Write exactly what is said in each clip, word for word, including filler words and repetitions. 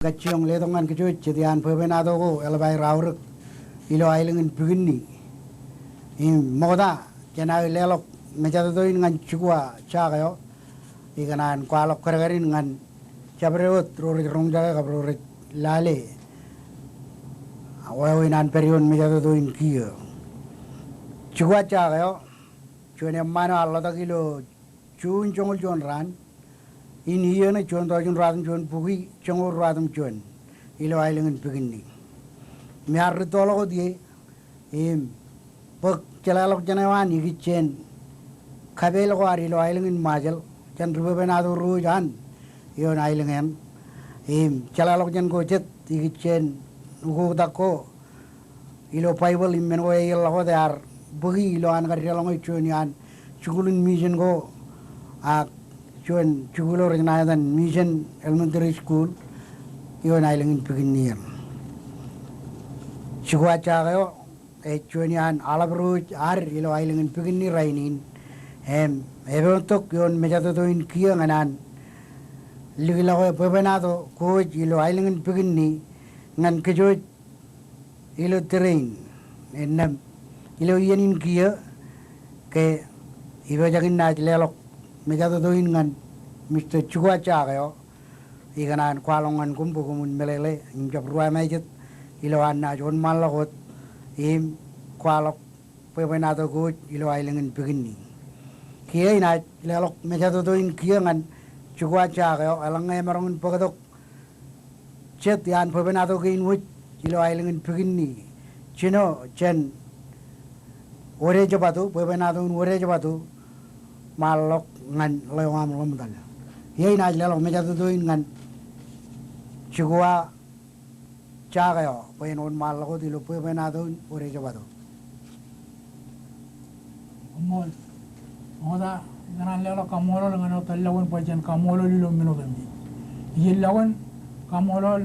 Kajjioñ letok ñan kōj jet iaan bwebwenato ko eḷap aer aorōk ilo aelōñ in Pikinni. Im ṃokta jān aō leḷọk mejatoto in ñan Jukwa Jack eo, ikōṇaan kwaḷọk kadkadin ñan jabdewōt ro rej roñjake kab ro rej lale wāween an pād ioon mejatoto in kiiō. Jukwa Jack eo, juon eṃṃaan eo ear ḷotak ilo Juun joñoul juon raan in iiō ṇe juon tọujin ruwatimjuon bukwi joñoul ruwatimjuon ilo aelōñ in Pikinni. Im ear rūttoḷọk wōt ie im bōk jeḷāḷọkjeṇ eo an ikijjien kapeel ko ad ilo aelōñ in Ṃajeḷ jān ri bwebwenato ro ej an ioon aelōñ eṇ. Im jeḷāḷọkjeṇ ko jet ikijjien ukoktak ko ilo Baibōḷ im men ko eḷḷọk wōt ear bōki ilo an kar deḷọñe juon iaan jikuuḷ in mission ko ak juon jikuuḷ eo rej ṇa etan Mission Elementary School ioon aelōñ in Pikinni eṇ. Jukwa Jack eo ej juon iaan aḷap ro ej ad ilo aelōñ in Pikinni rainin. Im epoontok ioon mejatoto in kiiō ñan an likḷọk e bwebwenato ko ej ilo aelōñ in Pikinni ñan kōj ilo tōre in. Innām ilo iien in kiiō ke ipojak in naaj leḷọk mejatoto in ñan Mister Jukwa Jack eo, ikōṇaan kwaḷọk ñan koṃ bwe koṃwin meḷeḷe im jab ruwamāejet ilo an naaj wōnṃaanḷọk wōt im kwaḷọk bwebwenato ko ej ilo aelōñ in Pikinni. Kiiō inaaj leḷọk mejatoto in kiiō ñan Jukwa Jack eo eḷaññe emaroñ in bōktok jet iaan bwebwenato kein wōj ilo aelōñ in Pikinni. Jino jān Wōdejebatu, bwebwenato in Wōdejebatu, ṃaanḷọk ñan ḷeo aṃ ḷōmtōl. Iiō inaaj leḷọk mejatoto in ñan Jukwa Jack eo bwe en wōnṃaanḷọk wōt ilo bwebwenato in Wōdejebatu. Koṃṃool. Ṃokta, ikōṇaan leḷọk kaṃṃoolol ñan eo tōllọkun bwe jen kaṃṃoolol ilo men otemjej. Ij lọkun kaṃṃoolol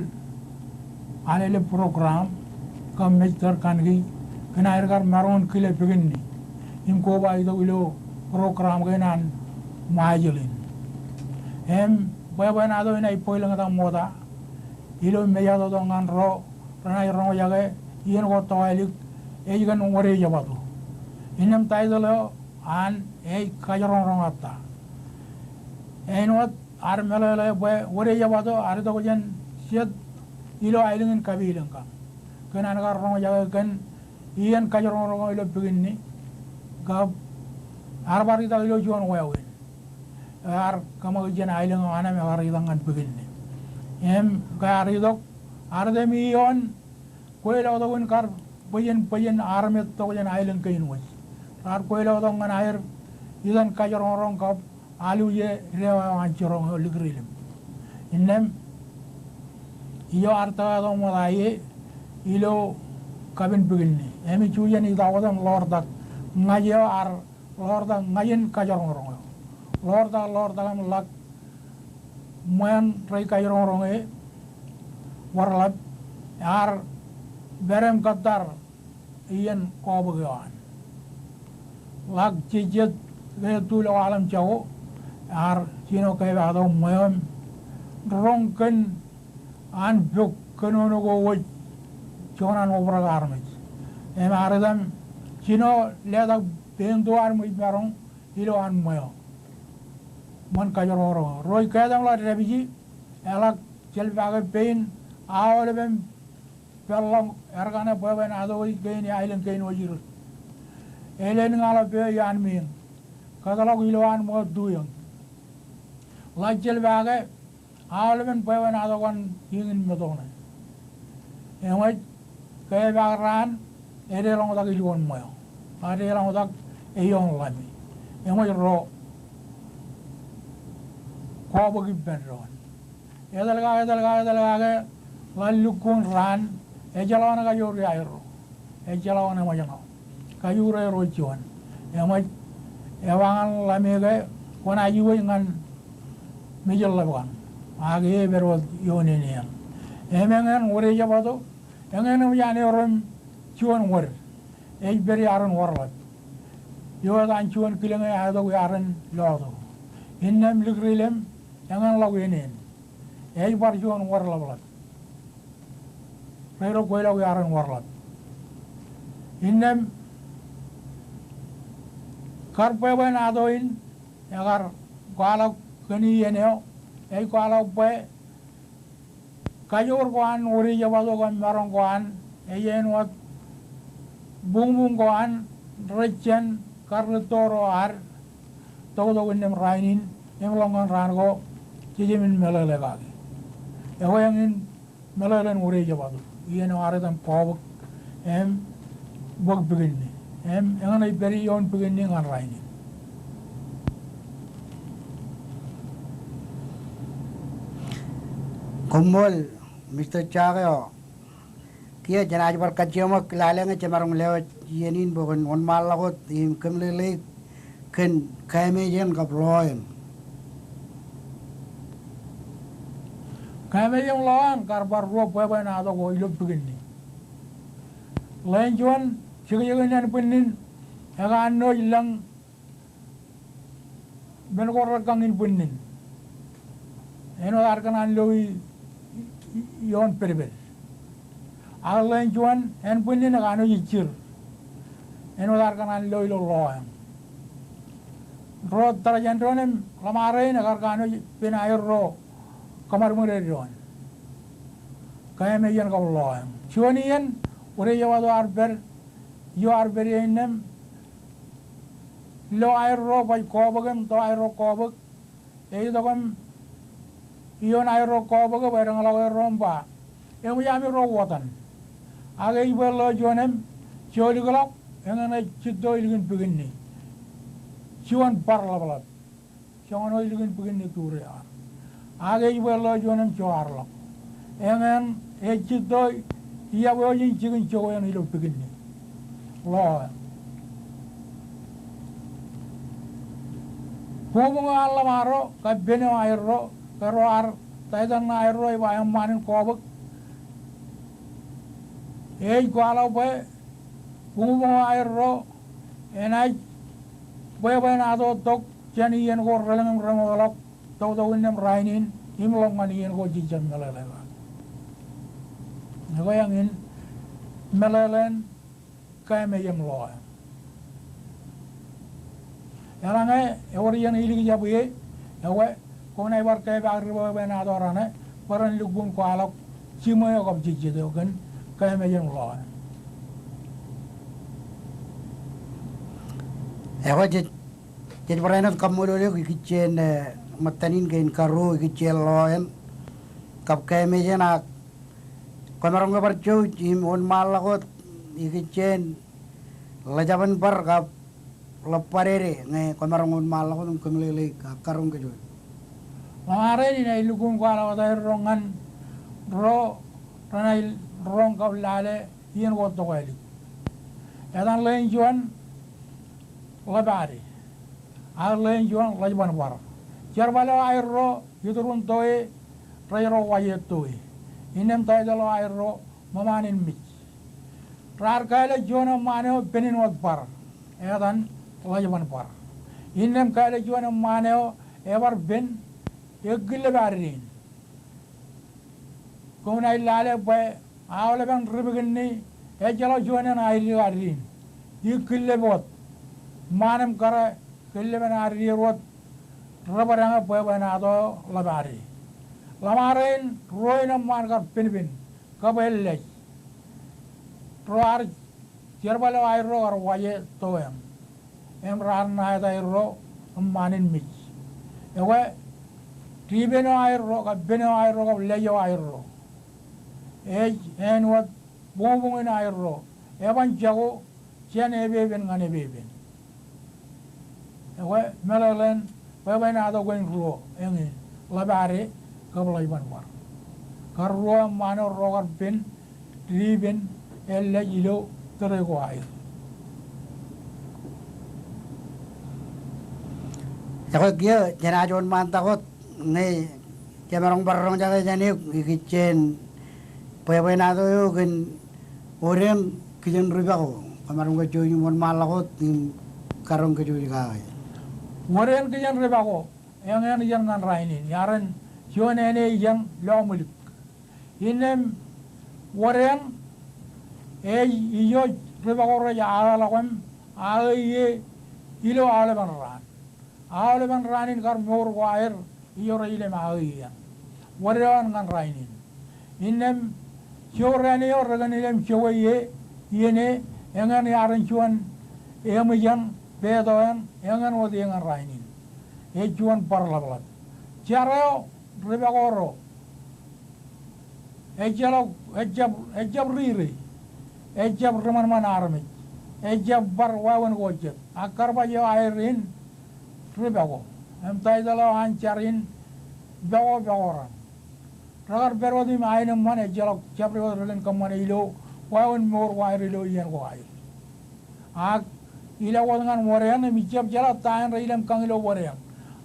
alele program kab Mister Kanki kōn aer kar maroñ in kile Pikinni im koba itok ilo program kein an Ṃajeḷ in. Im bwebwenato in ij bōk lōñtak ṃokta ilo mejatoto ñan ro renaaj roñjake iien ko tokālik ej kōn Wōdejebatu. Innām taitōḷ eo an ej Kajeroñroñata. Āinwōt ad meḷeḷe bwe Wōdejebatu ear itok jān jet ilo aelōñ in Kapileñka kōn an kar roñjake kōn iien kajeroñroñ eo ilo Pikinni kab ear bar itak ilo juon wāween. Ear kōṃakūt jān aelōñ eo an im ekar itak ñan Pikinni. Im ke ear itok, ear teme ioon kweilọktok in kar bwijin bwijin armej tok jān aelōñ kein wōj. Raar kweilọktok ñan aer itan kajeroñroñ kab aluje deo eo an jiroñ eo Likdilem. Innām ijo ear tōkā tok ṃokta ie ilo kapin Pikinni. Im ij jujen itak wōt im ḷoortak ñaij eo ear ḷoortak ñaij in kajeroñroñ eo. Ḷoortak, ḷoortak im ḷak ṃweeṇ rej kajeroñroñe wōrḷap, ear pād im kōttar iien kobōk eo an. Ḷak jejjet ke tulọk aḷ im jako, ear jino kepaaktok ṃweo im roñ kōn an pok kōnono ko wōj juon an obrak armej. Im ear itam jino letak pein to an im ej maroñ ilo an ṃweo. Ṃōn kajeroñroñ eo. Ro ej kataṃḷọk dāpiji, eḷak jeḷpake pein aolep im peḷḷọk erkane bwebwenato eo ej kein aelōñ kein wōj ri. Elen ña ḷap peiṃ iaan meiṃ. Kōtḷọk ilo an ṃweo tuiōñ. Ḷak jeḷpake aolepen bwebwenato ko an kiiñ in Metoṇe. Eṃōj, kepaak raan, edeḷọñtak ilo an ṃweo. Edeḷọñtak ioon ḷami. Eṃōj ro kobōk ippān doon. Etal kake, etal kake, etal kake, ḷak lukkuun raan, ejjeḷọk an kajoor iaerro. Ejjeḷọk an eṃōjṇọ. Kajoor eo rej juon. Eṃōj, ewa ñan ḷami ke kwōnaaj iwōj ñan mejeḷḷapkaṇ. Ak e epād wōt ioon āne eṇ. Im eñin Wōdejebatu, eñin eṃōj an erom juon wōd. Ej pād iarin wōrḷap. Eo etan juon kilōñ eo eatok iarin loto. Innām Likdilem, eñin ḷọk āne eṇ. Ej bar juon wōd ḷapḷap. Rej ro kweilọk iar en wōrḷap. Innām kar bwebwenato in ekar kwaḷọk kōn iien eo, ej kwaḷọk bwe kajoor ko an Wūrejebato kab maroñ ko an, ej āinwōt buñbuñ ko an rej jān karrūtto ro ad toktok innām rainin im ḷọk ñan raan ko jej jab in meḷeḷe kaki. Ekwe eñin meḷeḷein Wūrejebato iien eo ad etan kobōk im bōk pikinni im eñin ej pād ioon pikinni ñan rainin. Koṃṃool, Mister Jake eo. Kiiō jenaaj bar kajjioñ ṃōk lale ñe jemaroñ lewōj iien in bwe kwōn wōnṃaanḷọk wōt im kōmeḷeḷeik kōn kaemājeṇ kab ḷọeṇ. Kaemājeṇ im ḷọeṇ kar bar ruo bwebwenato ko ilo pikinni. Ḷeeṇ juon, jekjek in ānbwinnin ekanooj lōñ men ko rekkañ in bwinnin. Āinwōt ad kōṇaan lo i, i, ioon pedped. Ak ḷeeṇ juon, ānbwinnin ekanooj ijjir. Āinwōt ad kōṇaan lo ilo ḷọeṇ. Ro tōre jān doon im ḷōṃarein ekar kanooj pen aerro kōṃadṃōde doon. Kaemājeṇ kab ḷọeṇ. Juon iien, Wūrejebato ear pād io ear pād ie innām lo aerro baj kobōk im to aerro kobōk. Ej itok im ioon aerro kobōk bwe edōñḷọk erro im ba, eṃōj ami ro wōtan. Ak ej bwe ḷeo juon im jolikḷọk, eñin ej jitto ilikin pikinni. Juon bar ḷapḷap. Joñan eo ilikin pikinni turi eo an. Ak ej bwe ḷeo juon im joarḷọk. Eñin ej jitto iab eo ej jikin jokwe eṇ ilo pikinni. Ḷọeṇ. Buñbuñ eo an ḷōṃaro, kab pen eo aerro, ke ro ad taitan ṇe aerro ej ba eṃṃaan in kobōk. Ej kwaḷọk bwe buñbuñ eo aerro enaaj bwebwenato tok jān iien ko relōñ im remootḷọk toktok innām rainin im ḷọk ñan iien ko jej jab meḷeḷe kaki. Ekwe eñin meḷeḷein kaemājeṇ im ḷọeṇ. Eḷaññe ewōr iien ilik jab ie, ekwe koṃ naaj bar kepaak ri bwebwenato raṇe bwe ren lukkuun kwaḷọk jiṃwe eo kab jejjet eo kōn kaemājeṇ im ḷọeṇ. Ekwe jej, jej barāinwōt kaṃṃoolol eok ikijjien, eh, ṃōttan in kein karuo ikijjien ḷọeṇ kab kaemājeṇ ak kwōmaroñ ke bar jouj im wōnṃaanḷọk wōt ikijjien ḷōjab in bar kab ḷōb bōd ede ñe kwōmaroñ wōnṃaanḷọk wōt im kōmeḷeḷeik ak karoñ kōj wōt. Ḷōṃarein inaaj lukkuun kwaḷọk wōt aerro ñan ro renaaj roñ kab lale iien ko tokālik. Etan ḷeeṇ juon ḷōb ade. Ak ḷeeṇ juon ḷōjban bar. Jerbal eo aerro iturin toe rej ro waje toe. Innām taitōḷ eo aerro ṃōṃaan in mej. Raar kāālōt juon eṃṃaan eo pen in wōt bar. Etan ḷōjban bar. Innām kāālōt juon eṃṃaan eo ebar pen ekkillep ad in. Koṃ naaj lale bwe aolep eṇ ri pikinni ejjeḷọk juon eṇ aedik ad in. Ikkillep wōt. Ṃaan im kōrā killepen ad in wōt rebōd eñe bwebwenato eo ḷōb ade. Ḷōṃarein ruo in eṃṃaan kar penpen kab ellej. Ro ad jerbal eo aerro kar waje to eṇ. Im raar ṇa aet aerro eṃṃaan in mej. Ekwe dipen eo aerro kab pen eo aerro kab lej eo aerro ej āinwōt buñbuñ in aerro eban jako jān epepen ñan epepen. Ekwe meḷeḷein bwebwenato kein ruo eñin, ḷōb ade kab ḷōjban bar. Kar ruo eṃṃaan eo ro kar pen dipen ellej ilo tōre ko aer. Ekwe kiiō jenaaj wōnṃaantak wōt ñe jemaroñ bar roñjake jān eok ikijjien bwebwenato eo kōn odein kijen ri pako. Kwōmaroñ ke jouj im wōnṃaanḷọk wōt im karoñ kōj wōt kake. Odein kijen ri pako eñin iien ñan rainin iar en juon āne iien lọmọlik. Innām Wōt eṇ ej ijo ri pako rej aō ḷọk im aō ie ilo aolepen raan. Aolepen raan in kar mour ko aer ijo rej ilem aō ie eṇ. Wōt eo eṇ ñan rainin. Innām joorrāān eo rekōn ilem jowe ie, iien e, eñin iar juon eṃōj eṇ, peto eṇ, eñin wōt ie ñan rainin. Ej juon bar ḷapḷap. Jar eo ri pako ro ejjeḷọk, ejjab, ejjab riri, ejjab ri ṃanṃan armej, ejjab bar wāween ko jet. Ak karbaj eo aer in ri pako. Im taitōḷ eo an jar in pako, pako raṇ. Rekar pād wōt im aenōṃṃan, ejjeḷọk jabdewōt rekōn kōṃṃane ilo wāween mour ko aer ilo iien ko aer. Ak ilọk wōt ñan wōt eṇ im ijab jeḷā ta eṇ rej ilem kañ ilo wōt eṇ.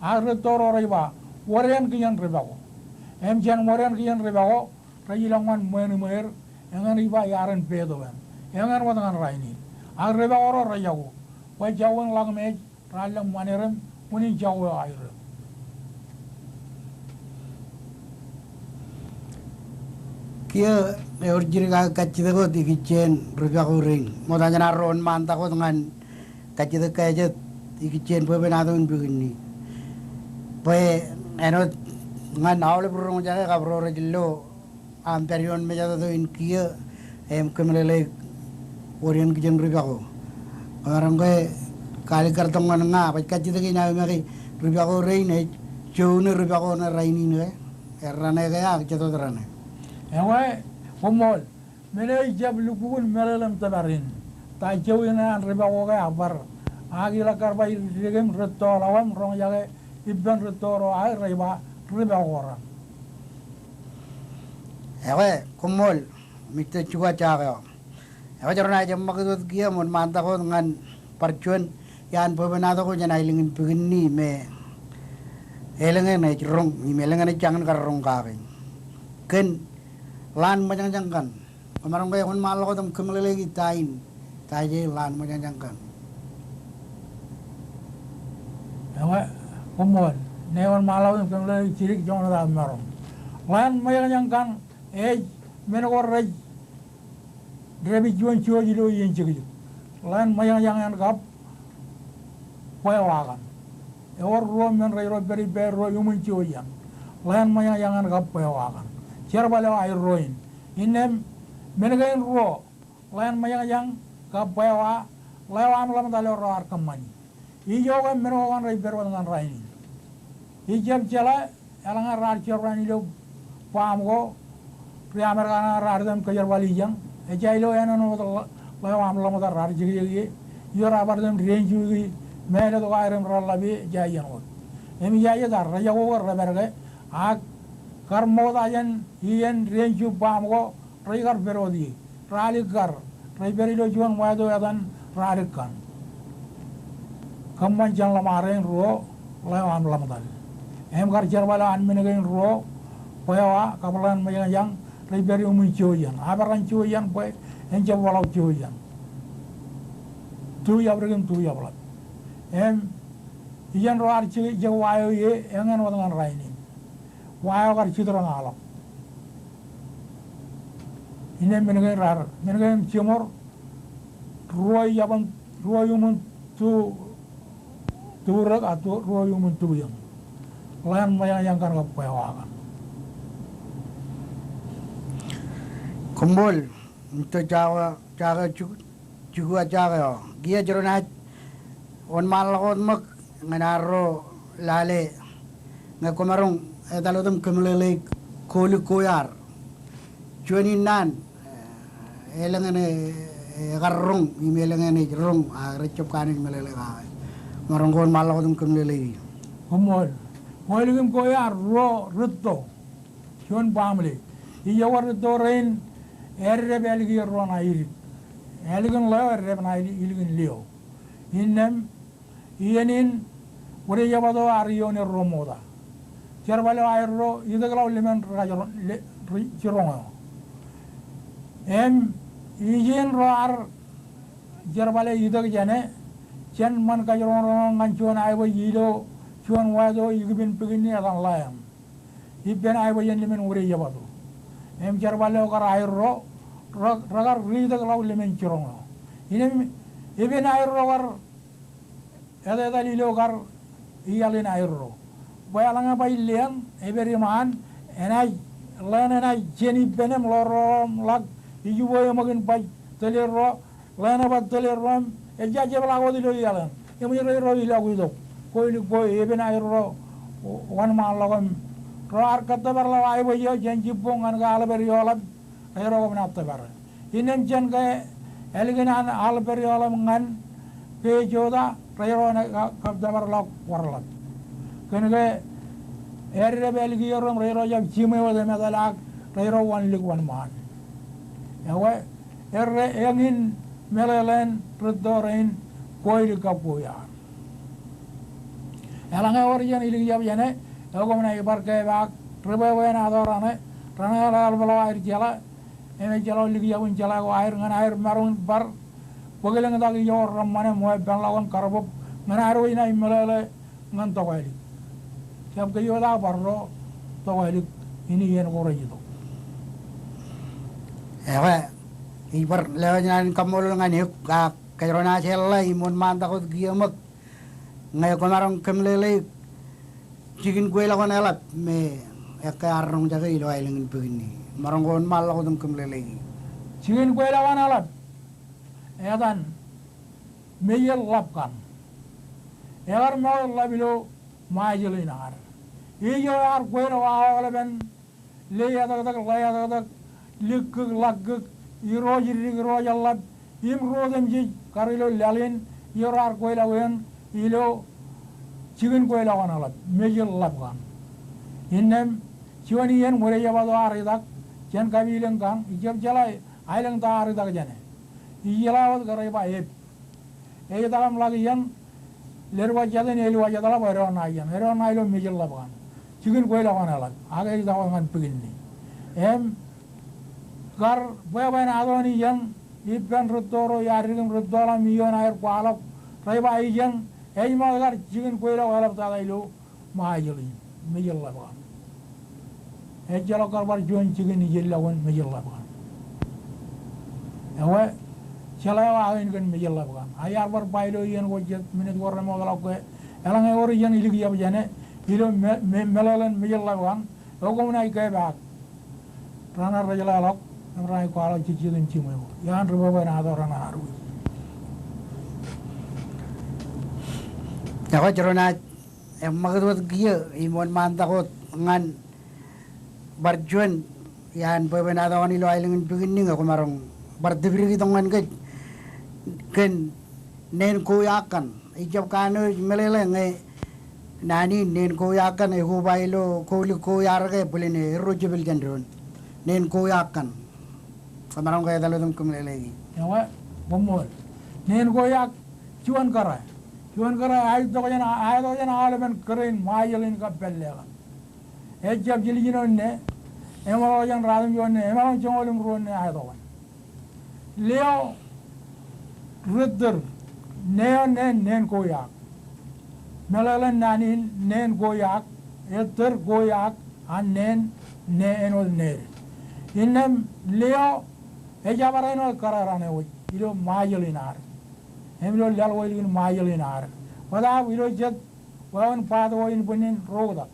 Ak rūtto ro rej ba, wōt eṇ kijen ri pako. Im jān wōt eṇ kijen ri pako, rej ilọk ñan ṃween iṃweer, eñin ij ba iar in peto eṇ. Eñin wōt ñan rainin. Ak ri pako ro rej jako. Bwe jabdewōt ḷak im ej, raar lōñ ṃanirem, unin jako eo aerro. Kiiō ewōr jidik aō kajjitōk wōt ikijjien ri pako rein. Ṃokta jān arro wōnṃaantak wōt ñan kajjitōk ke jet ikijjien bwebwenato in pikinni. Bwe āinwōt ñan aolep ri roñjake kab ro rej lo aṃ pād ioon mejatoto in kiiō im kōmeḷeḷeik wōt eṇ kijen ri pako. Kwōmaroñ ke kaalikkar tok ñan ña, baj kajjitōk in aō make ri pako rein ej joune ri pako ṇe rainin ke? Erraṇe ke ak jet wōt raṇe? Ewe, koṃṃool, men eo ij jab lukkuun meḷeḷe im tōpar in. Ta jowi ṇe an ri pako ke ak bar. Ak ilọk kar ba ij dik im rūtto ḷọk im roñjake ippān rūtto ro aō rej ba ri pako raṇ. Ewe, koṃṃool, Mista Jukwa Jake eo. Ewe, jar eo ṇe ej ṃakūt wōt kiiō im wōnṃaantak wōt ñan bar juon iaan bwebwenato ko jān aelōñ in pikinni me elōñ eṇ ej roñ, im elōñ eṇ ej jañin kar roñ kake. Kōn ḷaan ṃōjañjañ kaṇ. Kwōmaroñ ke kwōn ṃaanḷọk wōt im kōmeḷeḷeiki ta in, ta ej ḷaan ṃōjañjañ kaṇ. Ewe, koṃṃool, ṇe kwōn ṃaanḷọk wōt im kōmeḷeḷeiki jidik joñan wōt aō maroñ. Ḷaan ṃōjañjañ kaṇ ej men ko rej dāpij juon jouj ilo iien jekjek. Ḷaan ṃōjañjañ eṇ kab bwewa kaṇ. Ewōr ruo men rej ro pād ippāer, ruo iuṃwin jouj eṇ. Ḷaan ṃōjañjañ eṇ kab bwewa kaṇ. Jerbal eo aerro in. Innām men kein ruo, ḷaan ṃōjañjañ kab bwewa, ḷeo aṃ ḷōmṇak eo raar kōṃṃani. Ijo ke men ko kaṇ rej pād wōt ñan rainin. Ij jab jeḷā eḷaññe raar jerbal ilo baam ko, ri Amerika eṇ raar itok im kōjerbal ijeṇ. Ejja ilo ānbwinnier wōt ḷe-, ḷeo aṃ ḷōmṇak raar jekjek ie. Ijo raar bar itok im dān juki mālōt ko aer im raar ḷap ie, ejja iien wōt. Im ijja iien ta, rej jako ke rej pād ke. Ak kar ṃokta jān iien dān juk baam ko, rej kar pād wōt ie. Raar likkar, rej pād ilo juon wāto etan raar likkar. Kōṃṃan jān ḷōṃarein ruo, ḷeo aṃ ḷōmṇak. Im kar jerbal eo an men kein ruo, bwewa, kab ḷaan ṃōjañjañ, rej pād iuṃwin jouj eṇ. Aperan jouj eṇ bwe, en jab waḷọk jouj eṇ. Tu ijabdewōt im tu ijabḷap. Im, ijeṇ ro ar jek, jek wa eo ie, eñin wōt ñan rainin. Wa eo kar jitrōñaḷọk. Innām men kein raar, men kein jiṃor, ruo ijabōn, ruo iuṃwin tu, turōk ak tu, ruo iuṃwin tujeṇ. Ḷaan ṃōjañjañ kaṇ kab bwewa kaṇ. Koṃṃool, Mista Jake, Jake Ju-, Jukwa Jake eo. Kiiō jar eo ṇe ej wōnṃaanḷọk wōt ṃōk ñan arro lale ñe kwōmaroñ etal wōt im kōmeḷeḷeik kolik ko iaar. Juon in naan, eh, elōñ eṇ, eh, ekar roñ, im elōñ eṇ ej roñ, ak rej jab kanooj meḷeḷe kake. Kwōmaroñ ke wōnṃaanḷọk wōt im kōmeḷeḷeiki. Koṃṃool. Kolik im ko iaar ruo rūtto. Juon baaṃle. Ij ewi rūtto rein eddep ālikin ruo ṇa idik. Ālikin ḷeo eddep ṇa ili-, ilikin lio. Innām iien in, Wūdejebato ar ioon er ruo ṃokta. Jerbal eo aerro itok ḷọk lemān ri kajro-, le-, ri-, jiroñ eo. Im ijin ro ar jerbale itok jāne, jān ṃan kajroñroñ ñan juon aebōj ilo juon wāto ikipin pikinni etan Ḷaeṃ. Ippān aebōj in lemān Wūdejebato. Im jerbal eo kar aerro, re-, rekar riitōkḷọk lemān jiroñ eo. Innām epen aerro kar etetal ilo kar iaḷ in aerro. Bwe eḷaññe bar leen, epād iṃaan, enaaj, ḷeeṇ enaaj jān ippān im ḷoorḷoorḷọk ijjibwe eṃōk in baj tōl erro, ḷeeṇ ebar tōl erro im ejja jepḷaak wōt ilo iaḷ eṇ. Eṃōj reirro ilọk itok. Kwe lik kwe epen aerro wōnṃaanḷọk im ro ar kōttōpar ḷọk aiboojoj jān jibboñ ñan ke aḷ epād ioḷap, reirro kōṃṃan tōpar. Innām jān ke ālikin an aḷ epād ioḷap ñan ke ejota, reirro enaaj kab-, kab tōpar ḷọk warḷap. Kōn ke eddep ālik iiō rein reirro jab jiṃwe wōt im etal ak reirro wōn lik wōnṃaan. Ekwe, erre eñin meḷeḷein rūtto rein kwe lik kab kwe iaar. Eḷaññe ewōr ijeṇ ilikjab jāne, ekwe kōṃṃan aer bar kepaak, ri bwebwenato raṇe, raṇe eḷap ḷọk aer jeḷā, im ejjeḷọk likjab in jeḷā ko aer ñan aer maroñ in bar bōk lōñtak ijo reṃṃan im weeppānḷọk im kar bōk ñan ad wōj naaj meḷeḷe ñan tokālik. Jab kōjwōj ak bar ro tokālik in iien ko rej itok. Ekwe, ij bar lewōj naan in kaṃṃoolol ñan eok ak kōjro naaj eḷḷā im wōnṃaantak wōt kiiō ṃōk ñe kwōmaroñ kōmeḷeḷeik jikin kweilọk in eḷap me ekkā arro roñjake ilo aelōñ in Pikinni. Maroñ ke wōnṃaanḷọk wōt im kōmeḷeḷeik. Jikin kweilọk in eḷap etan mejel ḷap kaṇ. Ekar mour ḷap ilo Ṃajeḷ in ad. Ijo ear kweilọk aolepen ḷe etōktōk, ḷe etōktōk, likkōk, ḷakkōk, irooj iddik, irooj eḷḷap, im ro otemjej kar ilo laḷ in, ijo raar kweilọk eoon ilo jikin kweilọk in eḷap, mejel ḷap kaṇ. Innām juon iien ṃweo ej jab eto ar itak jān kapilōñ kaṇ, ij jab jeḷā aelōñ ta ar itak jāne. Ij jeḷā wōt ke rej ba ep. Ej itak im ḷak ijeṇ, ledwajjatōn, elwajjatḷọk, edoṇa ijeṇ, edoṇa ilo mejel ḷap kaṇ. Jikin kweilọk in eḷap, ak ej itak wōt ñan Pikinni. Im kar bwebwenato in ijeṇ, ippān rūtto ro iadik im rūtto ḷọk im iioon aer kwaḷọk, rej ba ijeṇ, ej ṃōk kar jikin kweilọk eḷaptata ilo Ṃajeḷ in, mejel ḷap kaṇ. Ejjeḷọk kar bar juon jikin ijellọkun mejel ḷap kaṇ. Ekwe, jeḷā eo aō in kōn mejel ḷap kaṇ. Ak iar bar ba ilo iien ko jet minit ko remootḷọk ke, eḷaññe ewōr ijeṇ ilikjab jāne, ilo me-, me-, meḷeḷein mejel ḷap kaṇ, ekwe kōṃṃan aer kepaak. Raṇe rej leḷọk, im raṇe kwaḷọk jejjet im jiṃwe ko. Iaan ri bwebwenato raṇe ad wōj. Ekwe, jero naaj eṃṃakūt wōt kiiō im wōnṃaantak wōt ñan bar juon iaan bwebwenato kaṇ ilo aelōñ in Pikinni ñe kwōmaroñ bar tipdik itok ñan kōj kōn neen kowiak kaṇ. Ij jab kanooj meḷeḷe ñe naan in neen kowiak kaṇ ekoba ilo koulik ko iaar ke bwilen erro jepel jān doon. Neen kowiak kaṇ. Kwōmaroñ ke etal wōt im kōmeḷeḷeiki. Ekwe, koṃṃool. Neen kowiak juon kōrā. Juon kōrā aetok jān, aetok jān aolepen kōrā in Ṃajeḷ in kab pālle ḷap. Ejjab jiljino ṇe, emaroñ jān ratimjuon ṇe, emaroñ joñoul im ruo ṇe aetok ṇe. Leo ri tōr, ṇe eo ṇe neen kowiak. Meḷeḷein naan in neen kowiak, ettōr kowiak, an neen ṇe āinwōt ṇe. Innām leo ejabdewōt kōrā raṇe wōj ilo Ṃajeḷ in ad. Im ilo laḷ ko ilikin Ṃajeḷ in ad. Bōtaab ilo jet wāween baat ko in bwinnin ro oktak.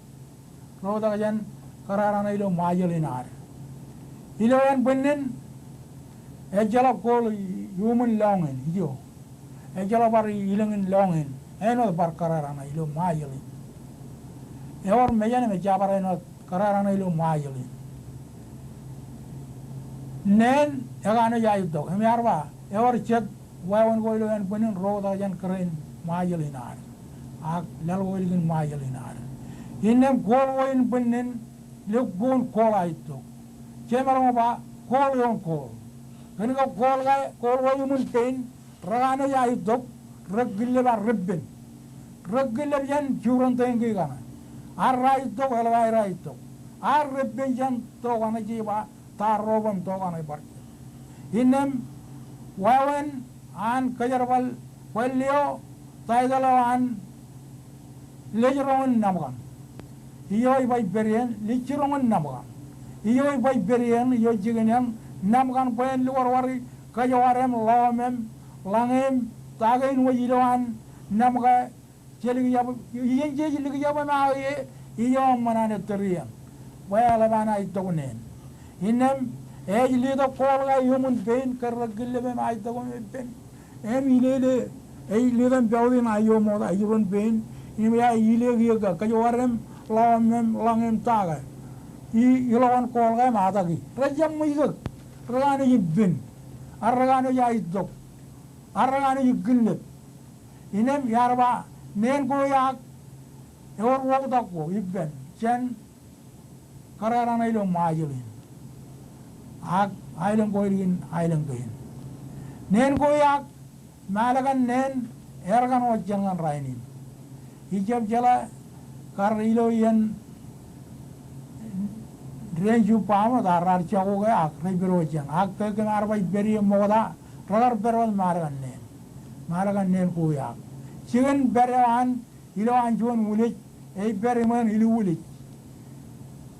Ro oktak jān kōrā raṇe ilo Ṃajeḷ in ad. Ilo eoon bwinnin, ejjeḷọk kool iuṃwin lọñiin, ijo. Ejjeḷọk bar ilōñin lọñiin, āinwōt bar kōrā raṇe ilo Ṃajeḷ in. Ewōr mejān im ejabdewōt kōrā raṇe ilo Ṃajeḷ in. Neen ekanooj aetok, im iar ba, ewōr jet wāween ko ilo eoon bwinnin ro oktak jān kōrā in Ṃajeḷ in ad. Ak laḷ ko ilikin Ṃajeḷ in ad. Innām kool ko in bwinnin, lukkuun kool aetok. Jemaroñ ba, kool eoon kool. Kōn ke kool ke, kool ko iuṃwin tein, rekanooj aetok, rekkilep ak reppen. Rekkilep jān juron tein kein kaṇe. Ak reaetok, eḷap aer aetok. Ak reppen jān to kaṇe jej ba, ta ro bōm to kaṇe bar jet. Innām wāween an kōjerbal bwe leo taitōḷ eo an lejroñ in nabkan. Ijo ej ba ipād iien, lejroñ in nabkan. Ijo ej ba ipād iien, ijo jikin eṇ, Nōṃ kaṇ bwe en lukwarwar kōjwar im ḷọmem, ḷañem, ta kein wōj ilowaan nōṃ ke jej likjab, iien jej likjab im aō ie, ijo eṃṃan an ettōr iien bwe eḷap an aetok neen. Innām ej letok kooḷ ke iuṃwin pein, ke rej killep im aetok im ippān. Im ilele, ej letok im pouj in aio ṃokta ej juon pein, im ej ile kiiō ke kōjwar im ḷọmem, ḷañem, ta ke. I, ilowaan kooḷ ke im ataki. Rej jab ṃōjtok. Rekanooj ippān. Ak rekanooj aetok. Ak rekanooj killep. Innām iar ba, neen ko iọk, ewōr woktak ko ippān jān kōrā raṇ ilo Ṃajeḷ in. Ak aelōñ ko ilikin aelōñ kein. Neen ko iọk, mālōkan neen, erkan wōj jān ñan rainin. Ijab jeḷā kar ilo iien dān jibba ṃōk ta raar jako ke ak rej pād wōj jān. Ak ke kōm ar ba ij pād ie ṃokta, rekar pād wōt mālōkan neen. Mālōkan neen ko iọk. Jikin pād eo an, ilowaan juon wūlej, ej pād iṃōn ilo wūlej.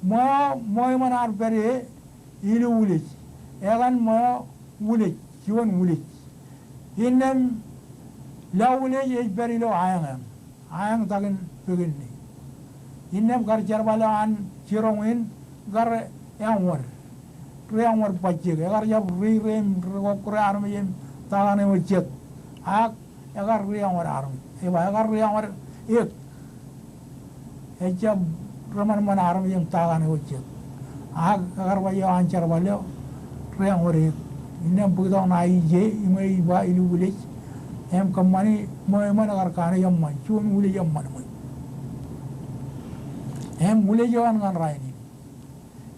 Ṃweo, ṃweo iṃōn ar pād ie ilo wūlej. Etan ṃweo wūlej, juon wūlej. Innām ḷeo wūlej ej pād ilo aeñeeñ. Aeñtakin pekinni. Innām kar jerbal eo an jiroñ in kar eọñwōd. Ri eọñwōd bajjek. Ekar jab ri, ri im ri kokkure armej im ta kaṇe eo jet. Ak ekar ri eọñwōd armej. Ej ba ekar ri eọñwōd ek. Ejab ri ṃanṃan armej im ta kaṇe eo jet. Ak ekar ba eo an jerbal eo, ri eọñwōd ek. Innām bōktok ṇa ije, iṃwe ej ba ilo wūlej. Im kōṃṃani ṃweo iṃōn ekar kanooj eṃṃan, juon wūlej eṃṃan ṃweo. Im wūlej eo an ñan rainin.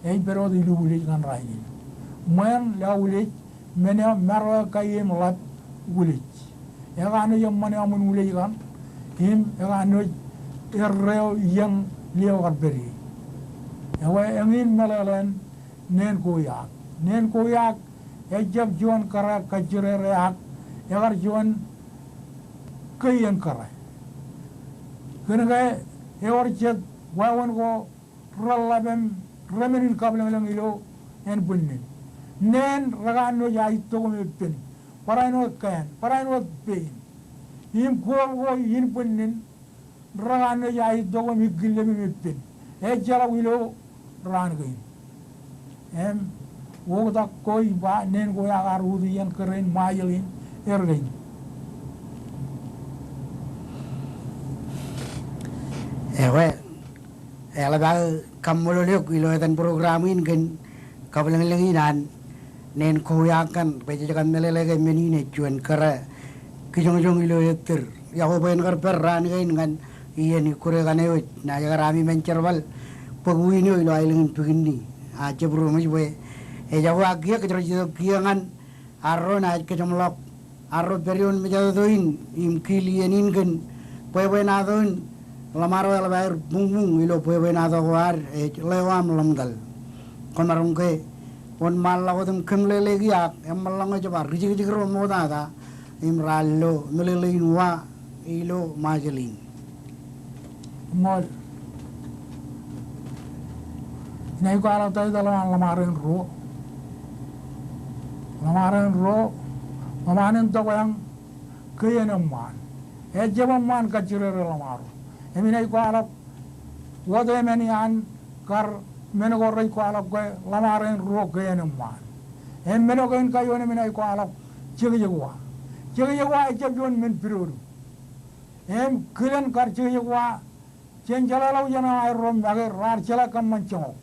Ej pād wōt ilo wūlej ñan rainin. Ṃweeṇ ḷeo wūlej, men eo, maro eo kain im ḷap wūlej. Ekanooj eṃṃan eọmwin wūlej kaṇ, im ekanooj erreo ijeṇ lio kar pād ie. Ewe eñin meḷeḷein neen ko iọk. Neen ko iọk, ejab juon kōrā kajjirere ak, ekar juon kein kōrā. Kōnke ewōr jet wāween ko reḷap im remenin kabwilōñlōñ ilo ānbwinnin. Neen rekanooj aetok im ippān. Barāinwōt kōn, barāinwōt pein. Im kooḷ ko inbwinnin rekanooj aetok im ikkillep im ippān. Ejjeḷọk ilo raan kein. Im woktak ko ij ba neen ko iọk ar utiej iien kōrā in Ṃajeḷ in er kein. Ewe, eḷap aō kaṃṃoolol eok ilo etan program in kōn kabwilōñlōñ in an neen ko iọk kaṇ bwe jej kab meḷeḷe ke men in ej juon kōrā kijoñjoñ ilo ettōr. Iọkwe bwe en kar pād raan kein ñan iien ikkure kaṇe wōj, naaj kar ami men jerbal bōk wiin eo ilo aelōñ in Pikinni. A jab ro ṃōj bwe ejako ak kiiō kōjro jet kiiō ñan arro naaj kōjeṃḷọk, arro pād ioon mejatoto in im kiil iien in kōn bwebwenato in ḷōṃaro eḷap aer buñbuñ ilo bwebwenato ko ad ej ḷeo aṃ ḷōmtōḷ. Komaroñ ke wōnṃaanḷọk wōt im kōmeḷeḷeiki ak eṃṃanḷọk ñe jab rijikjik ro ṃoktata im raar lo meḷeḷein wa ilo Ṃajeḷ in. Ṃool. Inaaj kwaḷọk taitōḷ eo an ḷōṃaro in ruo. Ḷōṃaro in ruo, ḷōṃaro in tokweañ, kein eṃṃaan. Ejab eṃṃaan kajjirere ḷōṃaro. Im inaaj kwaḷọk wōt emān iaan kar men ko rej kwaḷọk ke ḷōṃaro in ruo kein eṃṃaan. Im men eo kein kajuon im inaaj kwaḷọk jekjek wa. Jekjek wa ejab juon men pidodo. Im kilen kar jekjek wa, jen jeḷāḷọkjeṇ aerro make, raar jeḷā kōṃṃan joñak,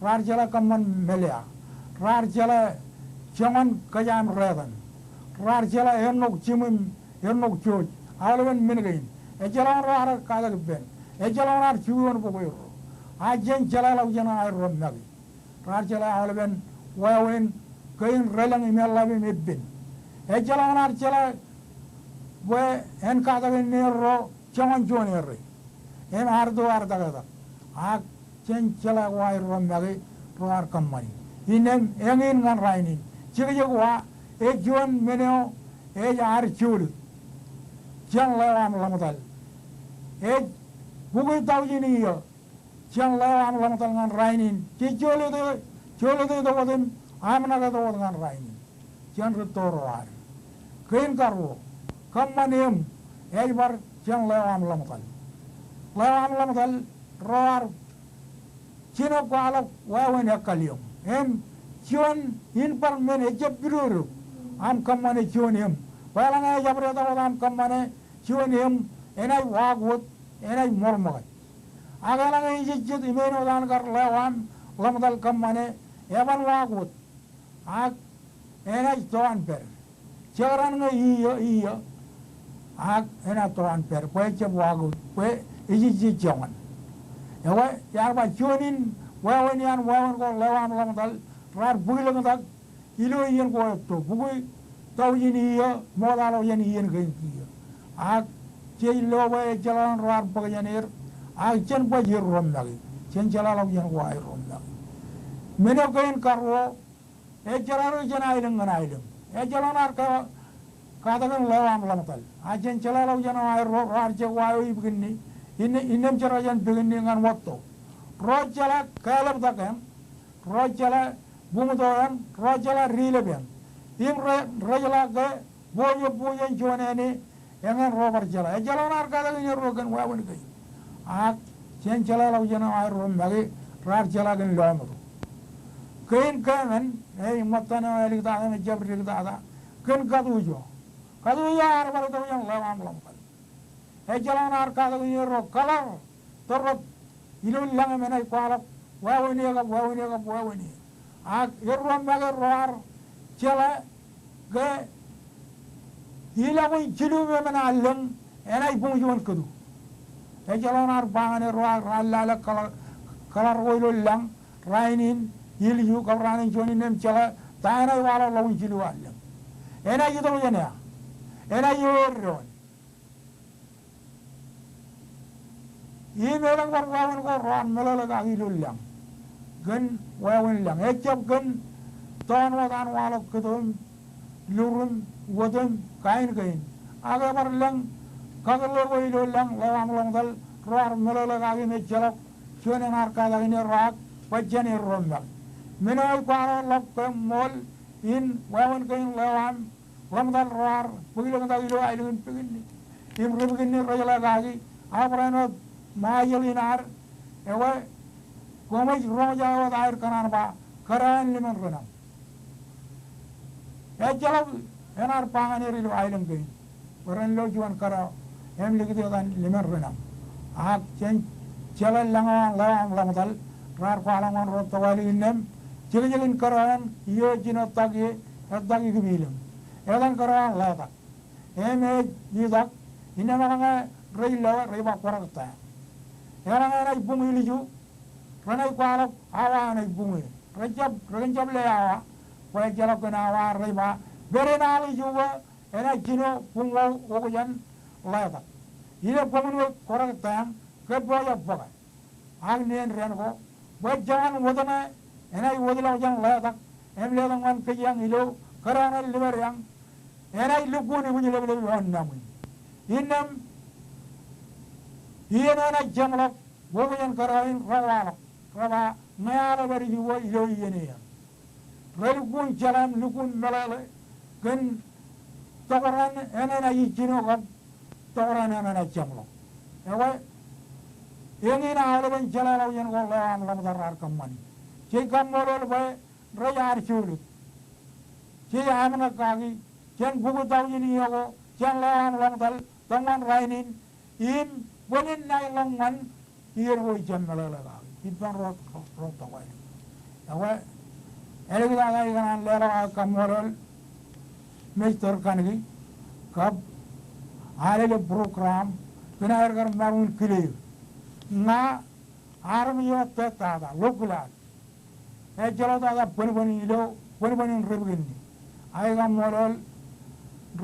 raar jeḷā kōṃṃan meḷea, raar jeḷā joñan kōjām retan, raar jeḷā ennok jimwim, ennok jooj, aolepen men kein. Ejjeḷọk raar katak ippān. Ejjeḷọk raar juon bok erro. A jen jeḷāḷọkjeṇ aerro make. Raar jeḷā aolepen wāween kein relōñ im eḷḷap im eppān. Ejjeḷọk raar jeḷā bwe en katak inne erro joñan juon errā. Im ad to ad taketak. Ak jen jeḷā ko aerro make ro ar kōṃṃani. Innām eñin ñan rainin. Jekjek wa ej juon men eo ej ad jolōt jān ḷeo aṃ ḷōmtōḷ. Ej bukwi taujin iiō jān ḷeo aṃ ḷōmtōḷ ñan rainin. Jej jolōte, jolōte wōt im aṃ naaj tok wōt ñan rainin jān rūtto ro ad. Kein karuo, kōṃṃan eṃ ej bar jān ḷeo aṃ ḷōmtōl. Ḷeo aṃ ḷōmtōl ro ad jino kwaḷọk wāween ekkal eṃ. Im juon in bar men ejjab pidodo aṃ kōṃṃane juon eṃ. Bwe eḷaññe ejabdewōt aṃ kōṃṃane juon eṃ, enaaj waak wōt, enaaj ṃorṃōkaj. Ak eḷaññe ejejjet im āinwōt an kar ḷeo aṃ ḷōmtōl kōṃṃane, eban waak wōt. Ak enaaj to an pād. Jekdọọn ñe iiō, iiō, ak enaaj to an pād bwe ejjab waak wōt, bwe ejejjet joñan. Ekwe, iar ba juon in wāween iaan wāween ko ḷeo aṃ ḷōmtōl raar bōklōñtak ilo iien ko etto, bukwi taujin iiō ṃoktaḷọk jān iien kein kiiō. Ak jej lo bwe ejjeḷọk ro raar bōk jān er, ak jen baj er ro make, jen jeḷāḷọk jān ko aer ro make. Men eo kein karuo, ejjeḷọk ro jān aelōñ ñan aelōñ. Ejjeḷọk nar katakin ḷeo aṃ ḷōmtōl. A jen jeḷāḷọk jān aer ro, ro raar jek wa eo ipikinni, innām, innām jerkakjeṇ pikinni ñan wōtto. Ro jeḷā kālōbtak eṇ, ro jeḷā buñto eṇ, ro jeḷā rilep eṇ. Im re, rejeḷā ke bōjjab bōjjab juon āne, eñin ro bar jeḷā. Ejjeḷọk nar katakin er ro kōn wāween kein. Ak jen jeḷāḷọk jān aer ro make raar jeḷā kōn lọmọọr. Kein keemān, ej ṃōttan eo āliktata im ejjab diktata, kōn katuj eo. Katuj eo ear bar itok jān ḷeo aṃ ḷōmtōl. Ejjeḷọk nar katakin er ro kōḷar tōrrot ilo lañ im enaaj kwaḷọk wāween e kab wāween e kab wāween e. Ak er ro make ro ar jeḷā ke ilọk in jilu im emān allōñ enaaj buñ juon kōtu. Ejjeḷọk nar ba ñan er ro ak raar lale kōḷar, kōḷar ko ilo lañ rainin, ilju kab raan in juon innām jeḷā ta enaaj waḷọk ḷọk in jilu allōñ. Enaaj itok jān ea? Enaaj eo eddoon? Im elōñ bar wāween ko ro ar meḷeḷe kaki ilo lañ kōn wāween lañ. Ejjab kōn toon wōt an waḷọk kōto im lur im wōt im kain kein. Ak ebar lōñ kakōḷḷe ko ilo lañ ḷeo aṃ ḷōmtōl ro ar meḷeḷe kaki im ejjeḷọk juon eṇ ar katakin er ro ak baj jān er ro make. Men eo ej kwaḷọk ḷọk kwe ṃool in wāween kein ḷeo aṃ ḷōmtōl ro ar bōklōñtak ilo aelōñ in pikinni im ri pikinni rejeḷā kaki, ak barāinwōt Ṃajeḷ in ad, ekwe, koṃij roñjake wōt aer kōṇaan ba kōrā in limōn ri naṃ. Ejjeḷọk eṇ ar ba ñan er ilo aelōñ kein bwe ren lo juon kōrā im likūt etan limōn ri naṃ. Ak jen jeḷā lañ eo an ḷeo aṃ ḷōmtōl raar kwaḷọk ñan ro tokālik innām jekjekin kōrā eṇ iiō ej jino tak ie, etak ikipilōñ. Etan kōrā eo an Ḷetak. Im ej itak, innām eḷaññe rej loe rej ba correct time. Eḷaññe enaaj buñ ilju, renaaj kwaḷọk awa enaaj buñe. Rejjab, rekōn jab le awa, bwe ejjeḷọk kōn awa rej ba pād in al ijoko enaaj jino buñ wōt, wōt jān Ḷetak. Ilo koṃwin wōt correct time, kōppojak bōke. Ak neen dān ko, bwe joñan wōt ṇe enaaj wōtlọk jān Ḷetak im letok ñan kōjeañ ilo kōrā eo ṇe ḷōmṇak enaaj lukkuun ibwijleplepi ioon nabwin. Innām iien eo enaaj jeṃḷọk wōt jān kōrā in rej waḷọk, rej ba ñe aḷ epād ijoko ilo iien eṇ. Re lukkuun jeḷā im lukkuun meḷeḷe kōn tokran eṇ enaaj ijjino kab tokran eṇ enaaj jeṃḷọk. Ekwe, eñin aolepen jeḷāḷọkjeṇ ko ḷeo aṃ ḷōmtōl raar kōṃṃani. Jej kaṃṃoolol bwe rej ad jolōt. Jej aṃ ṇe kaki jān bukwi taujin iiō ko jān ḷeo aṃ ḷōmtōl tōñan rainin im bōlen naaj ḷōñ ñan iien ko ijjab meḷeḷe kaki ippān ro, ro, ro tokālik. Ekwe, āliktata ikōṇaan leḷọk aō kaṃṃoolol Mister Kaniki kab Alele program kōn aer kar maroñ in kile eō. Ña armej eo tōt tata, ḷokkilal. Ejjeḷọk tata bōnbōn in ilo, bōnbōn in ri pikinni. Aō kaṃṃoolol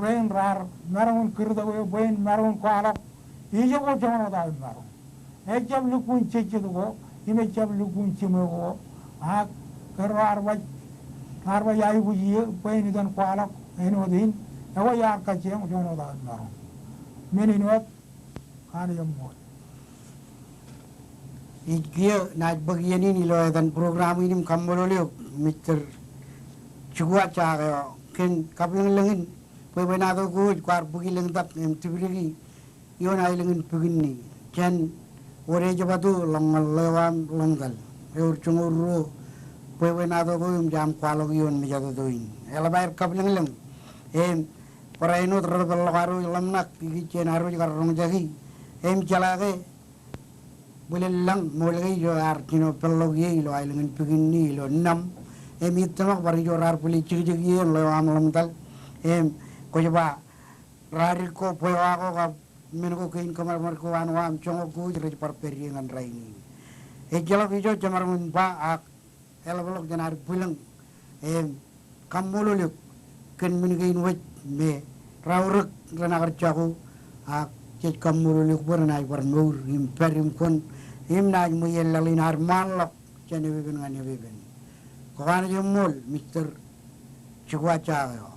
rein raar maroñ in kūrtok eō bwe in maroñ in kwaḷọk ijoko joñan wōt aō maroñ. Ejjab lukkuun jejjet ko im ejjab lukkuun jiṃwe ko, ak kōrā raar baj, raar baj aikuj eō bwe in itan kwaḷọk āinwōt in, ekwe iar kajjioñ joñan wōt aō maroñ. Men in wōt, kanooj im ṃool. Ij kiiō naaj bōk iien in ilo etan program in im kaṃṃoolol eok Mister Jukwa Jake eo, kōn kabwilōñlōñ in bwebwenato ko ej kwaar bōk ilōñtak im tipdiki ioon aelōñ in Pikinni jān Odejebatu ḷọk ñan ḷeo aṃ Ḷōmtal. Ewōr joñoul ruo bwebwenato ko im jaṃ kwaḷọk ioon mejatoto in. Eḷap aer kabwilōñlōñ im barāinwōt rej pād ḷọk ad wōj ḷōmṇak ikijjien ad wōj kar roñjaki im jeḷā ke bwilōñlōñ ṃool ke ijo ear jino pād ḷọk ie ilo aelōñ in Pikinni ilo Nam im ij tōmak bar ijo raar bwilōñ jekjek ie ḷeo aṃ Ḷōmtal. Im kwōj ba radik ko, bwebwenato ko kab men ko kein kōṃadṃōd ko an wa im joñak ko rej bar pād ie ñan rainin. Ejjeḷọk ijo jemaroñ in ba ak eḷapḷọk jān ad bwilōñ im kaṃṃoolol eok kōn men kein wōj me raorōk renaaj kar jako ak jej kaṃṃoolol eok bwe renaaj bar mour im pād im kwōn im naaj ṃweien laḷ in ad ṃaanḷọk jān epepen ñan epepen. Kwō kanooj eṃṃool, Mister Jukwa Jake eo.